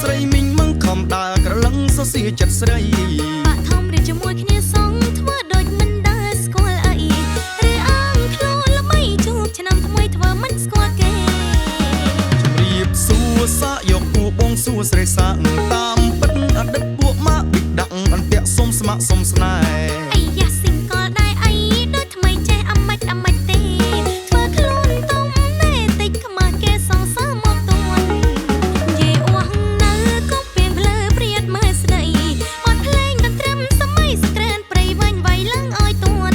ស្រីមីងមឹងខំដើរក្រឡឹងសរសៀចិត្តស្រី បាក់ធំរៀបជាមួយគ្នាសងធ្វើដូចមិនដែលស្គាល់អីឬអាងខ្លួនល្បីជួបឆ្នាំថ្មីធ្វើមិនស្គាល់គេ ជំរាបសួរសាកយកគូបងសួរស្រីសាកតាមពិតអតីតពួកម៉ាក់បិដាក់អន្ទាក់សុំស្ម័គ្រសុំស្នេហ៍ អីយ៉ាស៊ីងកលដែរអីដូចថ្មីចេះអាម៉េចអាម៉េចទេធ្វើខ្លួនទុំណែតិចខ្មាស់គេសងសើមកទួនយេអស់នៅគុំពីងភ្លើព្រាតមើលស្ដីបត់ភ្លេងកន្ត្រឹមសម័យសក្រានព្រៃវាញ់វាយឡើងឲ្យទួន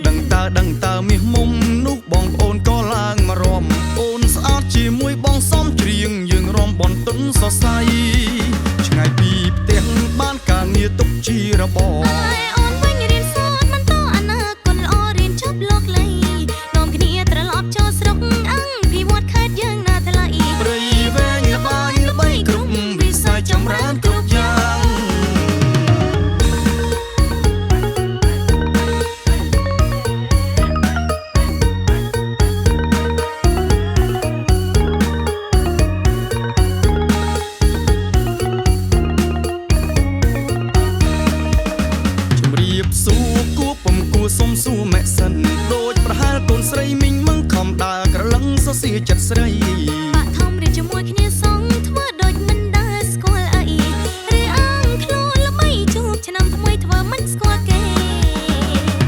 ដឹងតើដឹងតើមាសមុំនោះបងប្អូនក៏ឡើងមករំអូនស្អាតជាមួយបងសំច្រៀងយើងរំបនទុនសរសៃឆ្ងាយពីផ្ទះបានការងារទុកជារបរ អើយអូនវិញរៀនសូត្របន្តអនាគតល្អរៀនចប់លោកលៃនាំគ្នាត្រឡប់ចូលស្រុកអង្គភិវឌ្ឍខេត្តយើងណាថ្លៃ ព្រៃវែងល្បាញល្បីគ្រប់វិស័យចម្រើនគ្រប់យ៉ាង ជំរាបសួរគួពំគួសុំសួរម៉ែសិនដូចប្រហែលកូនស្រីមីងមឹងខំដើរក្រឡឹងសរសៀចិត្តស្រី បាក់ធំរៀបជាមួយគ្នាសងធ្វើដូចមិនដែលស្គាល់អីឬអាងខ្លួនល្បីជួបឆ្នាំថ្មីធ្វើមិនស្គាល់គេ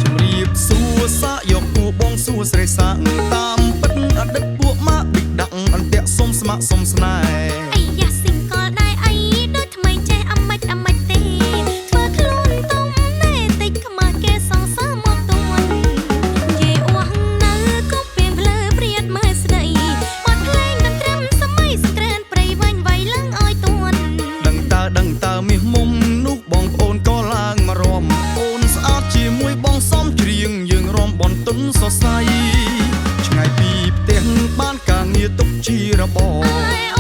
ជំរាបសួរសាកយកគូបងសួរស្រីសាកតាមពិតអតីតពួកម៉ាក់បិដាក់អន្ទាក់សុំស្ម័គ្រសុំស្នេហ៍ អីយ៉ាស៊ីងកលដែរអីដូចថ្មីចេះអាម៉េចអាម៉េចទេធ្វើខ្លួនទុំណែតិចខ្មាស់គេសងសើមកទួនយេអស់នៅគុំពីងភ្លើព្រាតមើលស្ដីបត់ភ្លេងកន្ត្រឹមសម័យសក្រានព្រៃវាញ់វាយឡើងឲ្យទួន ដឹងតើដឹងតើមាសមុំនោះបងប្អូនក៏ឡើងមករំអូនស្អាតជាមួយបងសំច្រៀងយើងរំបនទុនសរសៃឆ្ងាយពីផ្ទះបានការងារទុកជារបរ អើយ